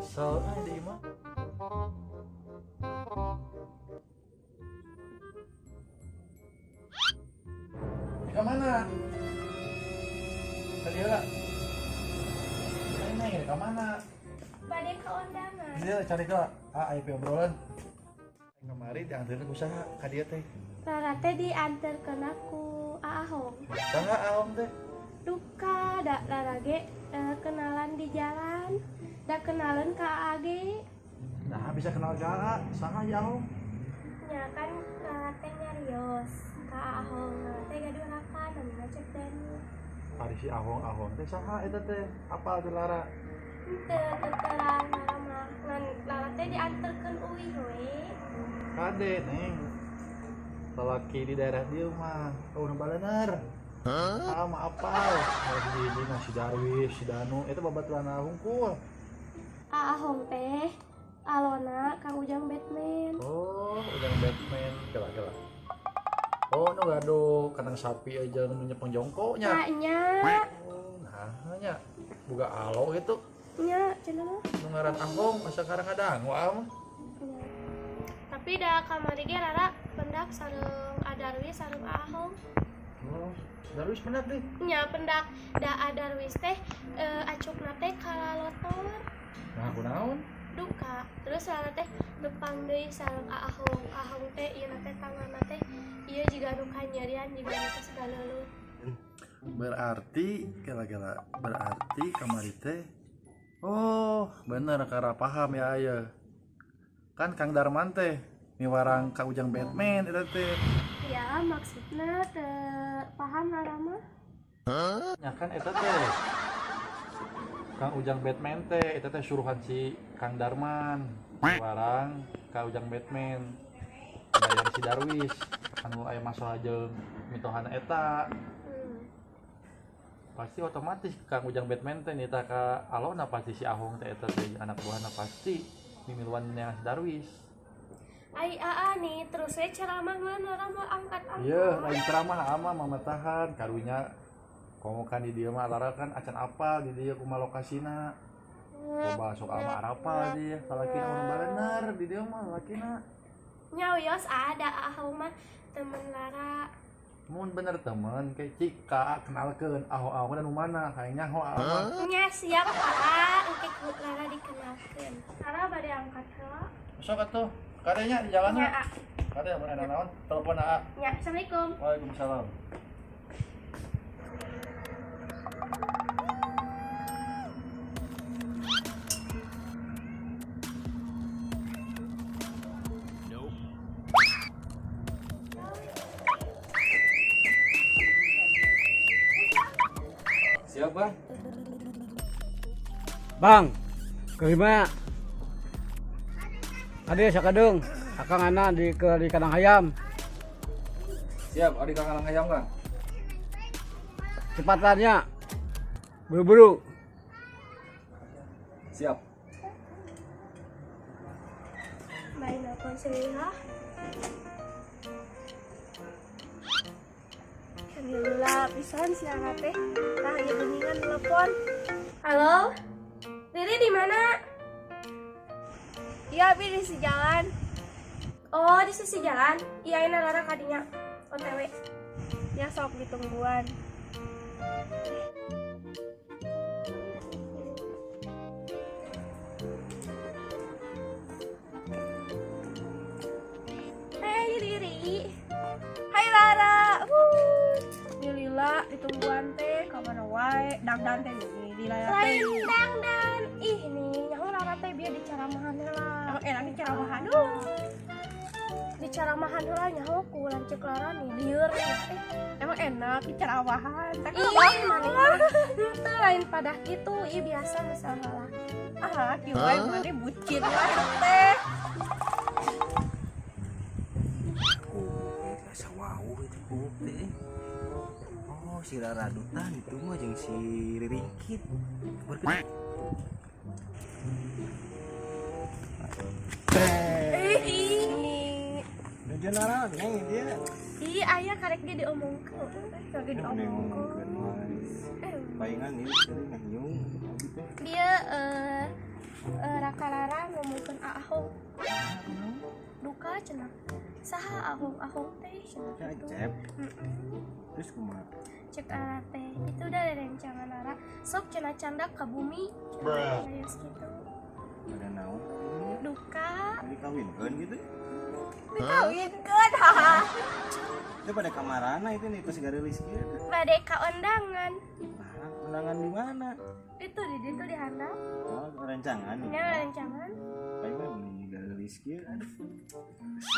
Kesel ah di imah. Ke mana? Tadi lah. Ini ke mana? Bade ke undangan. Dia cari ke ah IP obrolan. Kemarin diantarkeun ku saha ka dieu teh? Rara teh diantarkeun ku Ahong. Saha Ahong teh? Duka da Rara ge kenalan di jalan. Da kenalan ka Aa ge. Nah, bisa kenal ka Aa, saha ya Ahong? Nya kan Rara teh nyarios ka Ahong. Rara teh gaduh rakan namina Cep Dani. Ari si Ahong Ahong teh saha eta teh? Apal teh Lara? Teu terang Rara mah ngan Rara teh diantarkeun uwih we. Kade neng. Lalaki di daerah dieu mah, oh nu balener. Hah? Mah apal. Di mah si Darwis, si Danu, eta babaturan hungkul. Ahong teh alona Kang Ujang Batman. Oh, Ujang Batman, kela-kela. Oh, nu gaduh kandang sapi aja nu nyepeng jongkoknya. Nah, nya. Oh, nah nya. Boga alo gitu. Nya, cenah mah. Nu ngaran Ahong asa karang ngadangu ah mah. Nya. Tapi da kamari ge Rara pendak sareng Adarwis sareng Ahong. Oh, Darwis pendak deh. Nya pendak da Adarwis teh acukna teh kalalotor. Nah, kunaon? Duka. Terus Rara teh lempang deui sareng Ahong. Ahong teh ieu na teh tanganna teh ieu jiga nu kanyerian jiga nu tos galeuleut. Berarti kela-kela berarti kamari teh. Oh, bener karena paham ya aya. Kan Kang Darman teh miwarang ka Ujang Batman eta teh. Ya, maksudna teu paham Rara mah. Ya kan eta teh. Kang Ujang Batman teh eta teh suruhan si Kang Darman miwarang ka Ujang Batman. Bayar si Darwis anu aya masalah jeung mitohana eta. Pasti otomatis Kang Ujang Batman teh nita ka alona pasti si Ahong teh eta teh anak buahna pasti mimiluan yang si Darwis. Ai aa nih terus we ceramah mah Rara mah angkat-angkat. Iya, lain ceramah ama mama tahan karunya komo kan di dieu mah Lara kan acan apal di dieu kumaha lokasina. Coba sok ama arapal dia salakina mun balener di dieu mah lalakina. Nya wios ada Ahong mah temen Lara. Mun bener temen kayak cika kenalkeun aho-aho dan mana hayang nyaho aa mah. Nya siap aa engke ku Lara dikenalkeun. Lara bade angkat heula. Sok atuh. Kadenya di jalan nya. Kade mun aya naon telepon aa. Nya, assalamualaikum. Waalaikumsalam. Siapa? Bang, kelima. Ade sakadeng, akang ana di ke di kandang hayam. Siap, adi ka kandang hayam Kang. Cepatannya. Buru-buru. Siap. Main nelpon Selila. Alhamdulillah pisan si Ara teh. Tah ieu geuningan telepon. Halo? Riri di mana? Iya, Bi di sisi jalan. Oh, di sisi jalan. Iya, ini Rara kadinya OTW. Ya sok ditungguan. Hai Riri. Hai Rara. Lila ditungguan teh ka mana wae, dangdan teh nih di layar teh. Lain dangdan. Ih nih, nyaho Rara teh bieu dicaramahan heula. Emang enak dicaramahan. Dicaramahan heula nyaho ku lanceuk Rara nih lieur. Emang enak dicaramahan. Ih, maneh mah henteu lain padah kitu, ih biasa masalah lalaki. Ah, kieu wae maneh bucin wae teh. Asa wau itu kuuk teh. Oh, si Rara Dutan itu mah jeung si Riringkit. Berkeun. Ih, Dia Rara, neng dia. Ih, aya karek dia diomongkeun. Karek diomongkeun. Palingan ieu sering nyung. Dia rakan ka Ahong. Duka cenah. Saha Ahong Ahong teh cenah Si gitu. Acep. Mm-mm. Terus kumaha? Cek Ara teh itu udah ada rencangan Ara. Sok cenah candak ka bumi. Cenah garios gitu. Ada naon? Duka. Ini kawinkeun gitu. Dikawinkeun haha. Itu pada kamarana itu nih terus gareulis kieu. Bade ka undangan. Nah, undangan di mana? Itu di ditu di handap. Oh, rencangan nih. Nya rencangan. Paling mah meni gareulis kieu. Aduh.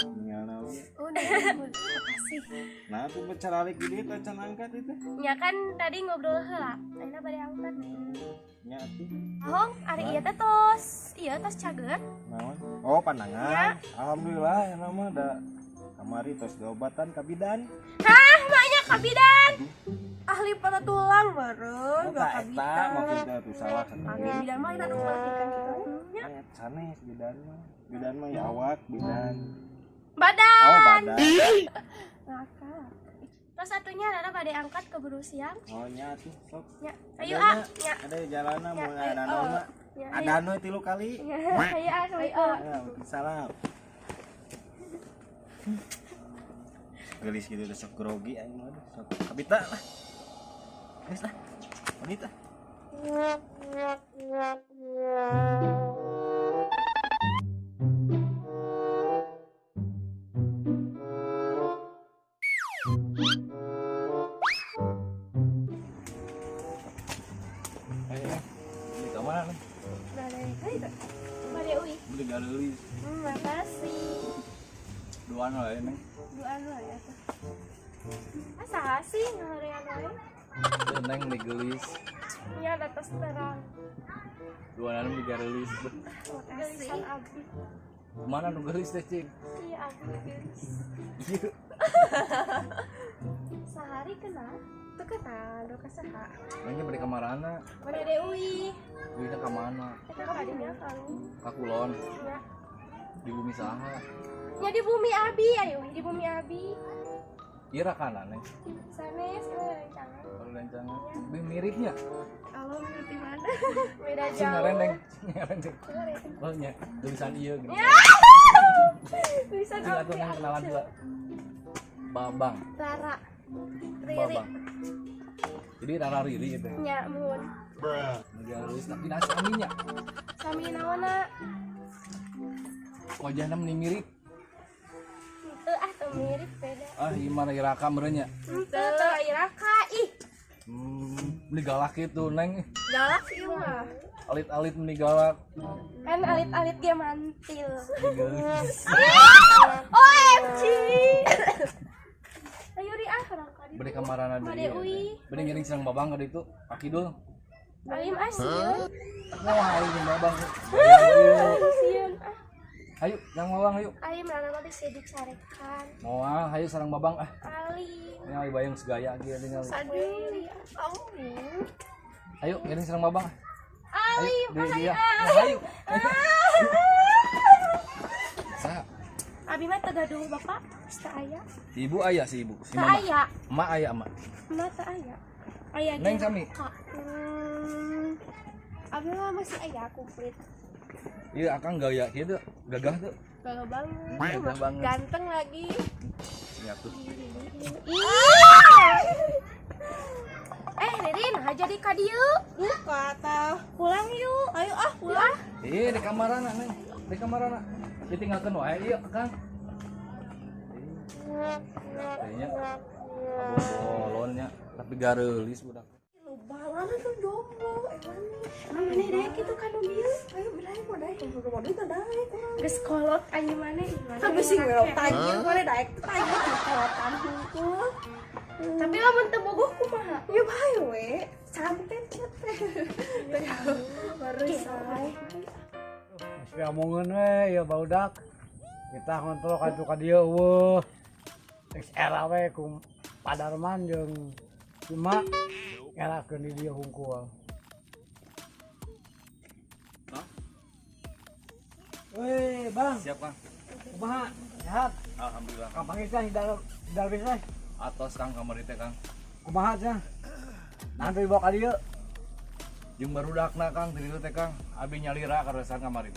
Tinggal naon. Udah, makasih. Nah, tuh berceralik gini tuh can angkat itu. Nya kan tadi ngobrol heula. Ayeuna bade angkat. Nya tuh. Ahong, ari ieu teh tos. Ieu tos cager. Naon? Oh, pandangan. Ya. Alhamdulillah ya nama da kamari tos diobatan ka bidan. Hah, maknya ka bidan. Ahli patah tulang meureun, Oh, gak tah ka eta bidan. maksudnya tuh salah Panggil bidan mah anu melahirkan gitu. Nya Eh, sanes bidan mah. Bidan mah ya awak, bidan. badan. Oh, badan. Ngakak. Terus satunya Rara bade angkat keburu siang. Oh, nya tuh sok. Nya, ayo ah, nya. Ada jalana Ya, mun ada nama. Ya, Ada anu 3 kali. ayo. Ayo ah, assalamualaikum. Ya, salam. Gelis gitu udah sok grogi aing mah aduh, sok kabita lah. Geus lah. Wanita. Ayo, eh. Beli ka mana, Neng? Bade, bade uih. Beli gareulis. Makasih. Duaan lah ya, Neng. Duaan lah ya. Ah, saha sih ngahorean wae? Teu, Neng beli geulis. Nya da tos terang. Duaan anu beli gareulis. Makasih. Geulisan abdi. Mana nu geulis teh, Cing? Iya, abdi geulis. Ieu. Sehari kena. Tuh kenal, duka saha. Nengnya beli ka marana? Bade de uih. Uihna ka mana? Eta kadinya kalu. Ka kulon. Nya. Di bumi saha? Nya di bumi abi, ayo di bumi abi. Ieu rakana, Neng. Sanes ieu rencangan. Kalau rencangan. Lebih miripnya. Allah ngerti mana? Beda Sing jauh. ngarendeng, sing ngarendeng. Oh nya, tulisan ieu gitu. Tulisan Sing atuh abdi. Neng kenalan heula. Babang, Rara. Riri. Babang. Jadi Rara Riri gitu. Nya mun. Gareulis tapi nasi aminya. Sami naonna? Wajahna meni mirip. Henteu ah teu mirip beda. Ah, ieu mah Raka meureun nya. Henteu teu Iraka ih. Meni galak kitu, Neng. Galak sih mah. Alit-alit meni galak. Kan alit-alit ge mantil. Meni geulis. OMG. Ayo ri ah raka di. Bade ka marana deui. Bade uih. Bade ngiring sareng Babang ka ditu, ka kidul. Alim ah sieun. Wah, ayo jeung Babang. Sieun ah. Hayu, sareng Babang hayu. Alim rara mah bisa dicarekan. Moal, hayu sareng Babang ah. Alim. Ningali bayang segaya ge ningali. Aduh, ampun. Ayo, ngiring sareng Babang. ah. Ayo, Alim di ah dia. Nah, ayo. Saha? Abi mah teu gaduh bapak, teu aya. Si ibu aya si ibu, si Teu mama. aya. Emak aya emak. Emak teu aya. Aya Neng ge sami. Kak. Abi mah masih aya komplit. Iya, akang gaya kieu tuh, gagah tuh. Gagal banget. Gagah banget. Ganteng lagi. Ya tuh. Ih. Eh, Ririn, nah jadi ka dieu. Duka tah. Pulang yuk. Ayo ah pulang. Ih, di kamarana, Neng. Di kamarana. Ditinggalkeun wae ieu, Akang. Kayaknya bolonnya tapi gareulis budak. Lu bawa tuh jomblo, emang nih. Emang maneh daek kitu ka nu bieu? Ayo bilang mau daek, mau daek, mau daek. Geus kolot aing maneh. Maneh Tapi sih make. gue tanya, mana daek tuh tanya tuh kolotan hungkul. Tapi lamun teu bogoh kumaha? Ya bae we, santet cet. Baru say. Mesti omongan we ya barudak. Kita ngontrol ka ditu ka dieu eueuh. Geus era we ku Padarman jeung si Mak ngerakeun di dieu hungkul. Weh, Bang, Siap, Kang. kumaha? Sehat? Alhamdulillah. Kang panggil teh di dalam di dalam teh. Atos Kang kamari teh, Kang. Kumaha teh? Nah, teu dibawa ka dieu. Jeung barudakna Kang di ditu teh, Kang. Abi nyalira karesan kamari.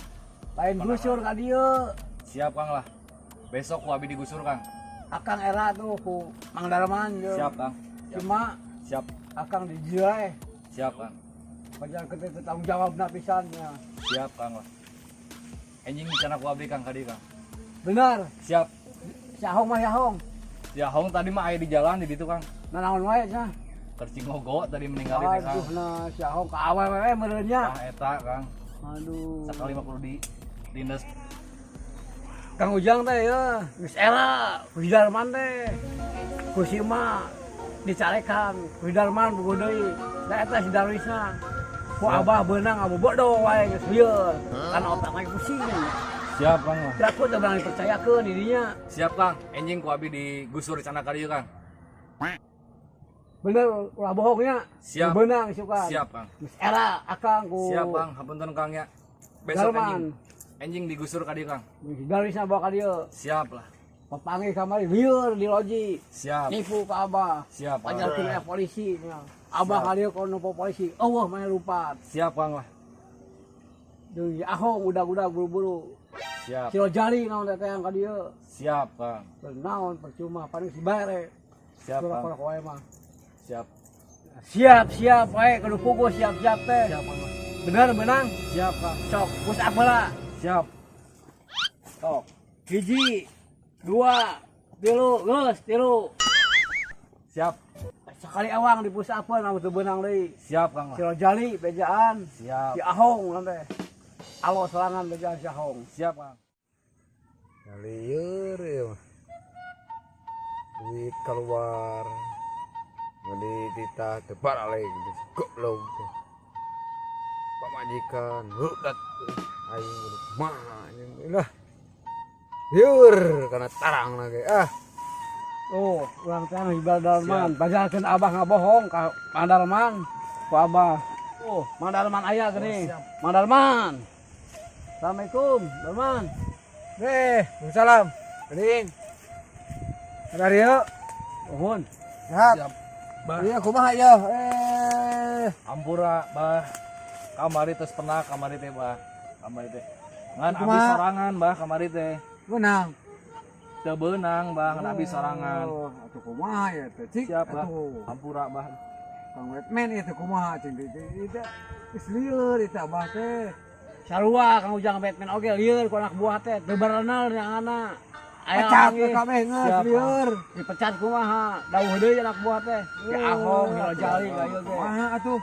Lain gusur ka dieu. Siap, Kang lah. Besok ku abi digusur, Kang. Akang era tuh ku Mang Darman jeung. Siap, Kang. Siap. Cuma Siap. akang dijilai. Siap, Kang. Pajar kita tanggung jawabna pisan nya. Siap, Kang lah. Enjing rencana ku abdi, Kang, ka dieu, Kang. Bener. Siap. Si Ahong mah, si Ahong. Si Ahong tadi mah aya di jalan di ditu, Kang. Nah, naon wae nya. Keur cingogo tadi meninggalin teh, Kang. Aduh, nah si Ahong ka awewe meureun nya. Tah eta, Kang. Aduh. Sakali mah kudu di dinas. Kang Ujang teh ya, geus era ku si Darman teh. Ku si Emak dicarekan, ku si Darman buku deui. Da eta si Darwisna. Ku abah beunang ngabobodo wae geus lieur. Kan otak lagi pusing. Siap, Kang lah. Aku teu berani percayakeun dirinya. Siap, Kang. Enjing ku abi digusur rencana ka dieu, Kang. Bener ulah bohongnya. Siap. Beunang suka. Siap, Kang. Geus era akang ku. Siap, Kang. Hapunten, Kang ya. Besok Darman. enjing enjing digusur ka dieu, Kang. Si Darwisna bawa ka dieu. Siap lah. Papanggih kamari lieur di loji. Siap. Nipu ka abah. Siap, Kang. Pajarkeun aya polisi nya. Abah ka dieu kono polisi. Eueuh mah lupat. Siap, Kang lah. Jeung si Ahong udah-udah buru-buru. Siap. Si Rojali naon teh yang ka dieu. Siap, Kang. Naon percuma paling si bare. Siap, Kang. Kurang wae mah. Siap. Siap, siap wae kudu puguh siap-siap teh. Siap, Kang. Bener beunang. Siap, Kang. Sok push up heula. Siap. Sok. 1, 2, 3, geus 3. Siap. Sekali awang di push up namun teu beunang deui. Siap, Kang Si lah. Rojali bejaan, Siap. si Ahong nanti. Alo serangan bejaan si Ahong. Siap, Kang. Lieur ya mah. Duit keluar. Mau dititah tebar alai gitu. Goblok teh. Pamajikan, hudat aing kudu kumaha anjing lah. Lieur kana tarang lagi ah. Oh, urang teh hibal Darman. Bajarkeun abah ngabohong ka Mang Darman. Ku abah. Oh, Mang Darman aya geuning. Mang Darman. Assalamualaikum, Darman. Eh, salam. Geuning. Ada dieu. Nuhun. Sehat. Siap. Bah. Iya kumaha ya? Eh, Ampura, Bah. Kamari tos pernah kamari teh, Bah. Kamari teh. Ngan abi Kumaha? sorangan, Bah, kamari teh. Beunang. Teu beunang, Bah, ngan abi sorangan. Oh, atuh kumaha ya teh? Cik. Siap, Bah. Atuh. Ampura, Bah. Kang Batman itu kumaha cing teh. Itu geus lieur itu abah teh. Sarua Kang Ujang Batman oge lieur ku anak buah teh teu barenal yang anak. Aya Pecat panggih. we kabeh geus Siap, lieur. Dipecat kumaha? Dawuh deui anak buah teh. Si Ahong, si Rojali ka ieu ge. Kumaha atuh?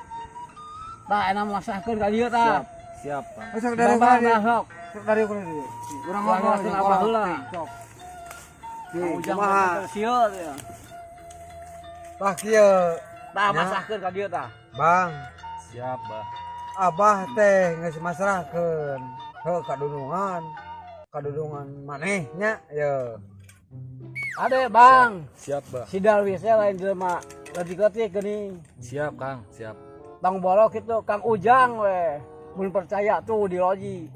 Tah enak masahkeun ka dieu tah. Siap. Siap, Kang. Sok dari Bambang mana? tah sok. Sok dari mana? Urang Urang ngobrol ngelasin jeung abah orang. heula. Sok. Kang Ujang Kumaha? Batman teh sieun ya. Tah kieu, Tah Ya. masahkeun ka dieu tah. Bang. Siap, Bah. Abah teh geus masrahkeun heuh kadunungan. Kadunungan maneh nya ye. Ade, Bang. Siap, Bah. Si Darwis teh lain jelema leutik-leutik geuning. Siap, Kang. Siap. Tong bolok itu Kang Ujang we. Mun percaya tuh di loji.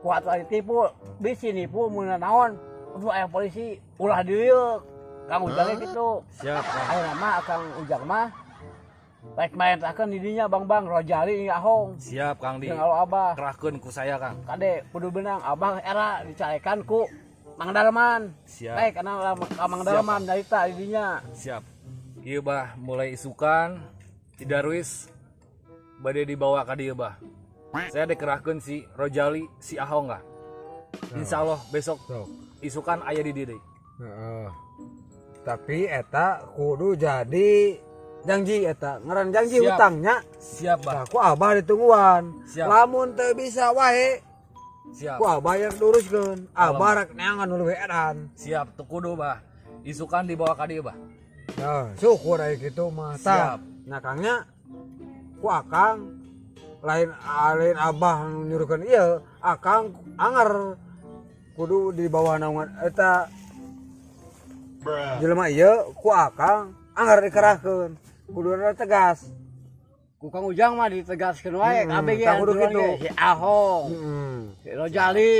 Kuat lah ditipu, bisi nipu mun naon. Kudu aya polisi ulah dieu. Kang Ujang ge gitu. Siap, Kang. Ayeuna mah Kang Ujang mah rek main di dinya Bang Bang Rojali Ahong. Siap, Kang di. Jeung alo abah. Kerahkeun ku saya, Kang. Kade kudu benang abah era dicarekan ku Mang Darman. Siap. Baik karena ka Mang Siap, Darman nyarita di dinya. Siap. Ieu, Bah, mulai isukan di Darwis bade dibawa ka dieu, Bah. Saya dikerahkeun si Rojali, si Ahong lah. Insya Allah besok Sok. isukan aya di dieu deui. Heeh. Tapi eta kudu jadi janji eta ngaran janji Siap. hutangnya. Siap, Bah. Nah, ku abah ditungguan. Siap. Lamun teu bisa wae, Siap. ku abah yang luruskeun. Abah rek neangan nu leuwih edan. Siap, teu kudu, Bah. Isukan dibawa ka dieu, Bah. Nah, syukur aya kitu mah tah. Siap. Nah, Kangnya ku akang lain lain abah nu nyuruhkeun ieu, akang anger kudu di bawah naungan eta jelema ieu ku akang anger dikerahkeun. Kudu rada tegas. Ku Kang Ujang mah ditegaskeun wae kabeh ge tah kudu aturan kitu. ge. Si Ahong, si Rojali,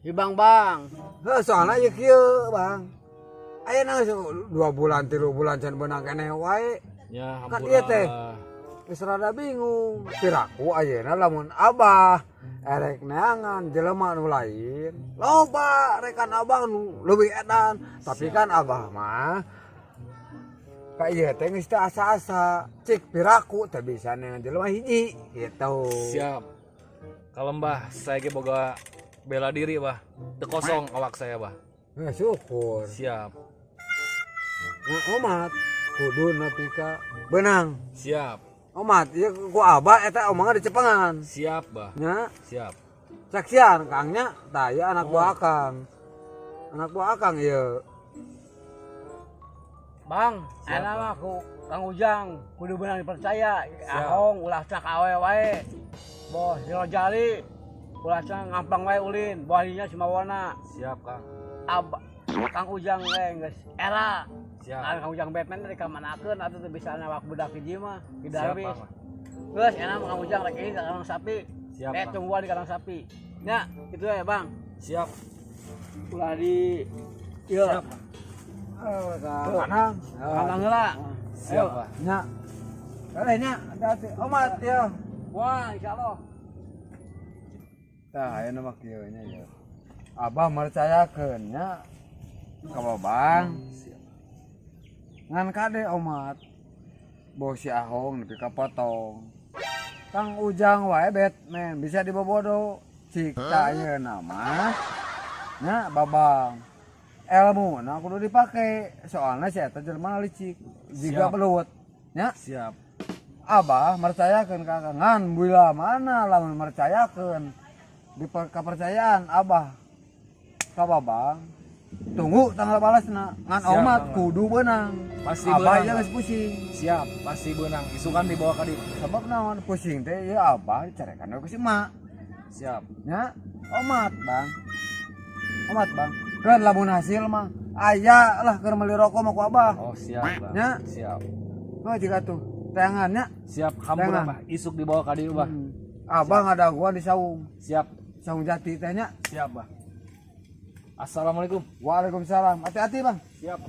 si Bang Bang. Heuh, soalna ieu kieu, Bang. Ayeuna geus 2 bulan 3 bulan can beunang keneh wae. Ya, Kan hampura. ieu teh. Geus rada bingung. Piraku ayeuna lamun abah Erek neangan jelema nu lain. Loba rekan Abah nu leuwih edan, tapi kan Abah mah ka ieu teh geus teu asa-asa. Cik piraku teh bisa neangan jelema hiji gitu. Siap. Kalau, Mbah, saya ge boga bela diri, Bah. Teu kosong awak saya, Bah. Nah, syukur. Siap. Nah, omat kudu nepi ka beunang. Siap. Omat ieu ku Abah eta omongan dicepengan. Siap, Bah. Nya. Siap. Saksian Kangnya, tah ieu anak buah Akang. Anak buah Akang ieu. Bang, enak mah ku Kang Ujang kudu beunang dipercaya. Ahong ulah cak awe wae. Boh si Rojali ulah cak ngampang wae ulin, boh dinya si Mawana. Siap, Kang. Kang Ujang we geus era. Siap. Nah, Kang Ujang Batman dari kamanakeun atuh teu bisa nawak budak hiji mah, di Siap, Darwis. Kang. Geus enak mah Kang Ujang rek ini ka kandang sapi. Siap, Eh, Kang. tungguan di kandang sapi. Nya, itu ya, Bang. Siap. Ulah di ieu. Siap. Eh, kandang. Kandang heula. Siap, Bah. Nya. Eleh nya, hati-hati. Omat ya. Wah, insyaallah. Tah, ayeuna mah kieu nya ieu. Abah mercayakeun nya ka Babang. Ngan kade omat. Boh si Ahong nepi ka potong. Kang Ujang wae Batman bisa dibobodo. Cik tah ayeuna mah. Nya Babang. Ilmu nah kudu dipake soalnya si eta jelema licik jiga Siap. belut nya. Siap. Abah mercayakeun ka Akang, ngan bila mana lamun mercayakeun di kepercayaan Abah ka Babang, tunggu tanggal balasna. Ngan Siap, omat Bang. kudu beunang. Pasti Abah beunang, ieu Bang. geus pusing. Siap, pasti beunang. Isukan dibawa ka dieu. Sebab naon pusing teh ieu, Abah dicarekan we ku si emak. Siap. Nya omat, Bang, omat, Bang. Kan lamun hasil mah aya lah keur meuli rokok mah ku Abah. Oh, siap, Bang. Nya. Siap. Oh, jika tuh teangannya. Siap, hampura, Jangan. Bah. Isuk dibawa ka dieu, Bah. Abah ngadaguan di saung. Siap. Saung jati teh nya. Siap, Bah. Assalamualaikum. Waalaikumsalam. Hati-hati, Bang. Siap.